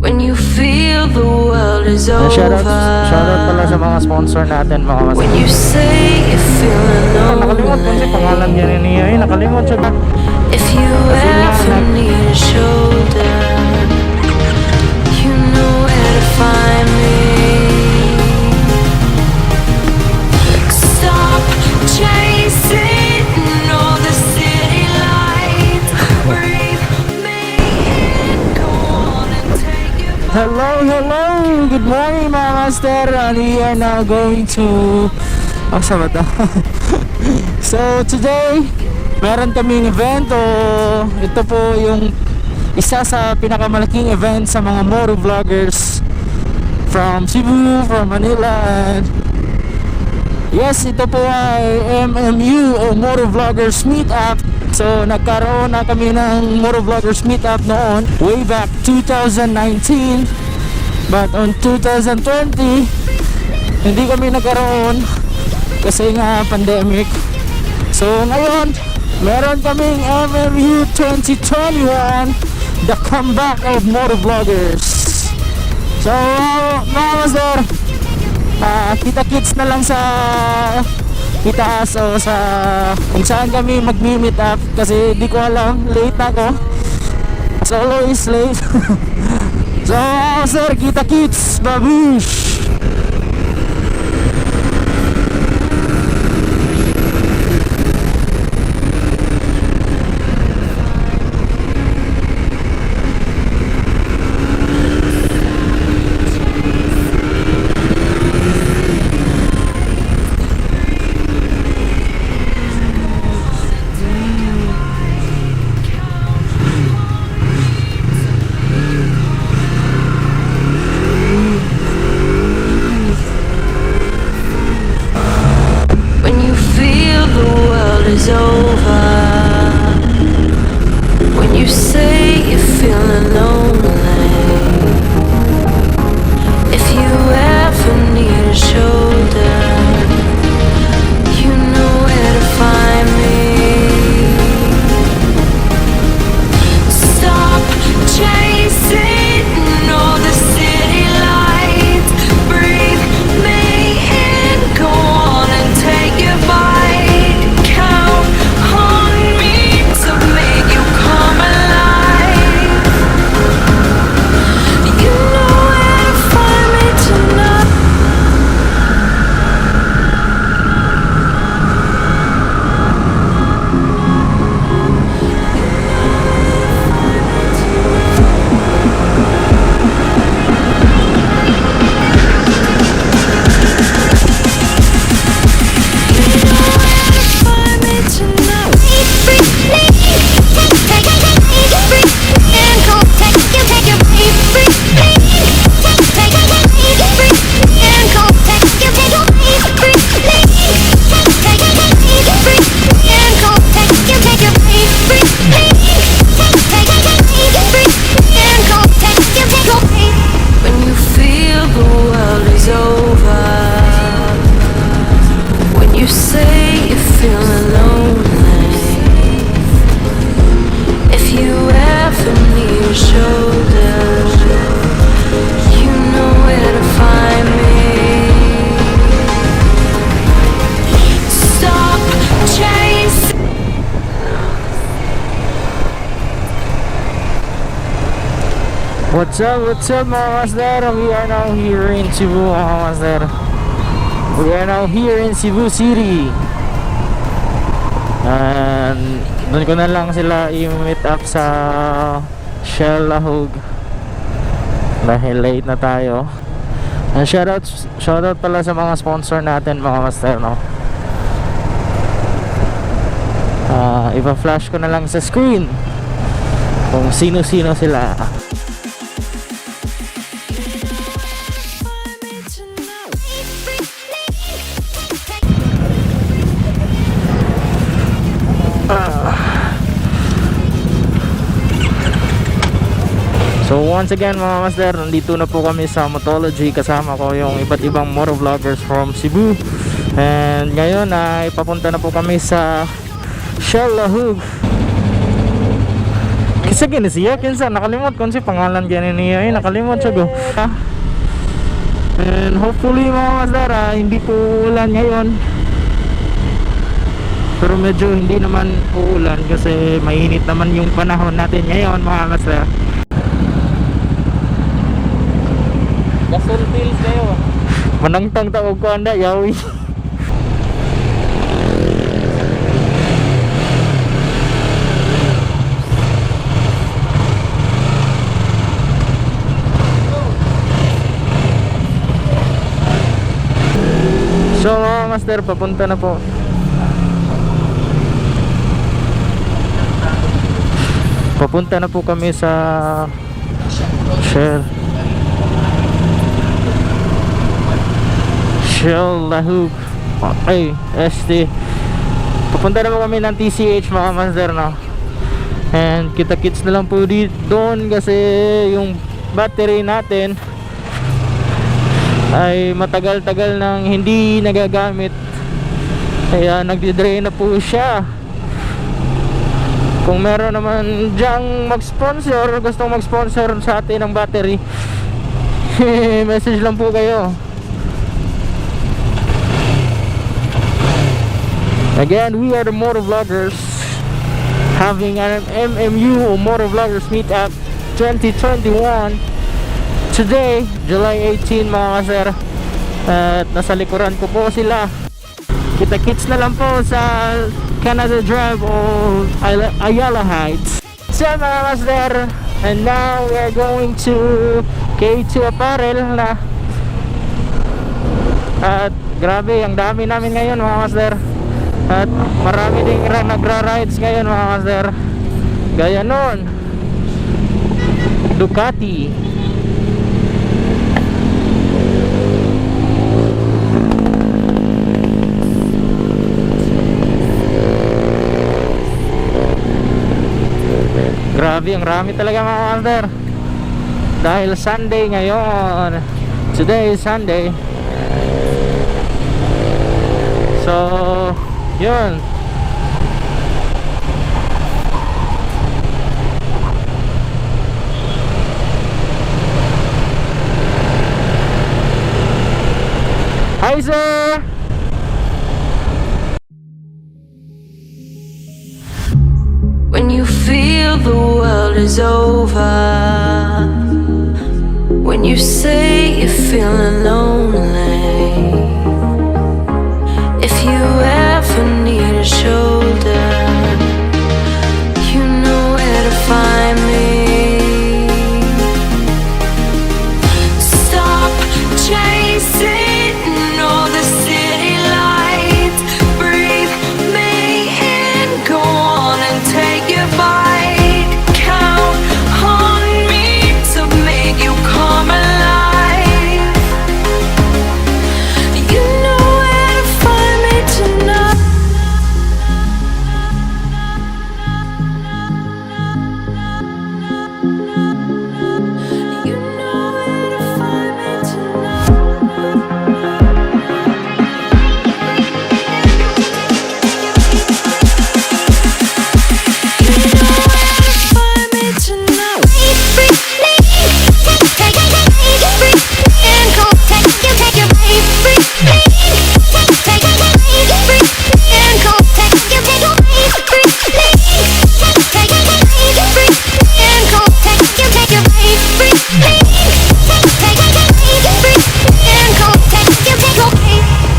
When you feel the world is over. Shoutout pala sa mga sponsor natin, mga mas. When you say you feel Nakalimot ko siya, pangalan niya lonely. niya. Ay, nakalimot siya ba? If you ever need a shoulder, you know where to find me. Stop chasing all the city lights. Breathe me in, go on and take your Hello. Good morning, mga master. And we are now going to... saan ba ito? So, today, meron kaming event. Ito po yung isa sa pinakamalaking event sa mga motor vloggers from Cebu, from Manila. And yes, ito po ay MMU o Motor Vloggers Meetup. So, nagkaroon na kami ng Motor Vloggers Meetup noon, way back 2019. But on 2020, hindi kami nagkaroon kasi nga pandemic. So, ngayon, meron kaming MMU 2021, the comeback of Motor Vloggers. So, mga master, kita-kits na lang sa itaas o sa kung saan kami mag-meet up kasi di ko alam, late ako as always late. So sir, kita-kits, babush. When you feel the world is over. When you say you're feeling lonely. If you ever need a shoulder, you know where to find me. Stop chasing all the city lights. Breathe me in, go on and take your bite. Count on me to make you come alive. You know where to find me tonight. Find me tonight. When you feel the world is over. When you say you're feeling lonely. If you ever need a shoulder, you know where to find me. Stop chasing. What's up mga master? We are now here in Cebu, mga master. We are now here in Cebu City. And doon ko na lang sila i-meet up sa Shell Lahog dahil late na tayo. And shoutout pala sa mga sponsor natin, mga master, no? Ipa-flash ko na lang sa screen kung sino-sino sila. So once again mga master, nandito na po kami sa Motology. Kasama ko yung iba't ibang motor vloggers from Cebu. And ngayon ay papunta na po kami sa Shell Lahog Isa gini siya, kinsa nakalimot kon si pangalan gani niya, ay nakalimot siya go. And hopefully mga master, hindi po ulan ngayon. Pero medyo hindi naman uulan kasi mainit naman yung panahon natin ngayon mga master. Gasol pills kayo. Manangtang tawag ko anda, yawi. So mga master, papunta na po. Papunta na po kami sa Shell Lahug. Okay, ST. Papunta na po kami ng TCH mga master, no? And kita-kits na lang po doon kasi yung battery natin ay matagal-tagal nang hindi nagagamit, kaya nagdi-drain na po siya. Kung meron naman dyang mag-sponsor, gustong mag-sponsor sa atin ng battery, message lang po kayo. Again, we are the Motovloggers having an MMU Motovloggers Meetup 2021 today, July 18 mga kasir. At nasa likuran ko po sila. Kita-kits na lang po sa Canada Drive o Ayala Heights. So mga kasir, and now we are going to K2 Apparel na. At grabe, ang dami namin ngayon mga kasir. At marami ding nagra-rides ngayon mga kasir. Gaya nun Ducati, grabe, ang rami talaga mga kalder. Dahil Sunday ngayon. Today is Sunday. So, yun. Hi sir! When you feel the world is over, when you say you're feeling lonely, if you ever need a shoulder, you know where to find me. Stop chasing all the city lights, breathe me in, go on and take your bite. Count on me to make you come alive. You know where to find me tonight. You know where to find me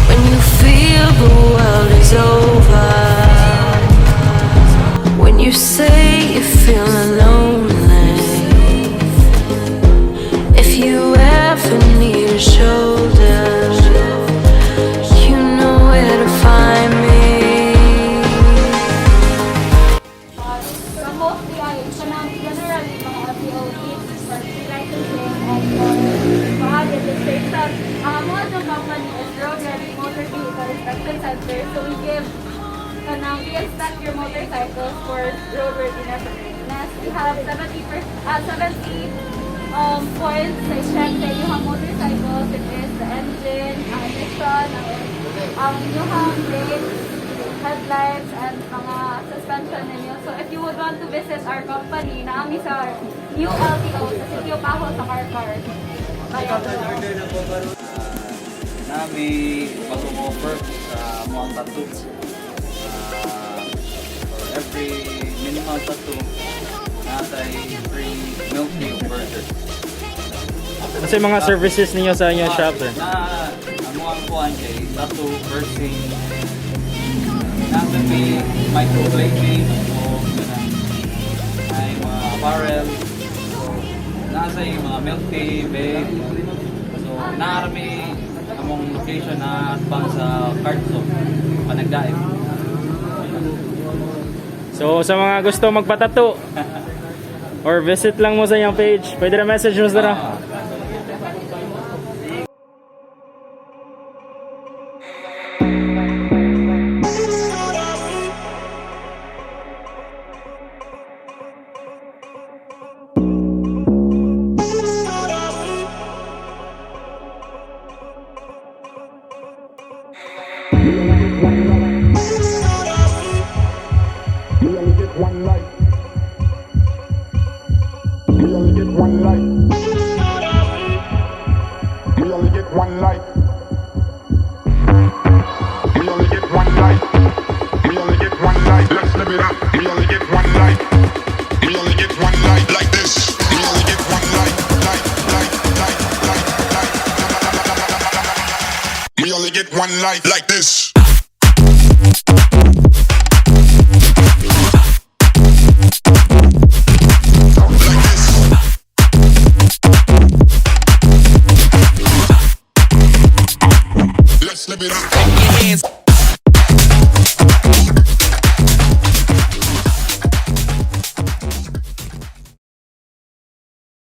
when you feel the world is over, when you say you're feeling lonely, if you ever need a shoulder, you know where to find me. Mostly ay generally mga LTOs for licensing and mga registration. One of the company is Road Ready Motor Vehicle Inspection Center. So we give we inspect your motorcycles for roadworthiness and readiness. We have 70 points na i-check sa inyong motorcycles. It is the engine, emission, ang inyong brakes, headlights and mga suspension ninyo. So if you would want to visit our company, naami sa New LTO sa City of Ajo sa Carcar. Nami mag-offer sa mga tattoo. For every minimal tattoo, natay free milk tea burger. Kasi mga services ninyo sa inyong shop sir. Na amo ang kuan kay tattoo, piercing, nasa may microblading o ay mga apparel. Nasa yung mga milk tea, babe. So, naarami among location na bang sa Cartso, Panagdaip. So sa mga gusto magpatato or visit lang mo sa inyong page, pwede na message mo sir. We only get one life. We only get one life. We only get one life. We only get one life. We only get one life. Let's live it up. We only get one life. We only get one life like this. We only get one life. We only get one life like this. Let's live it up.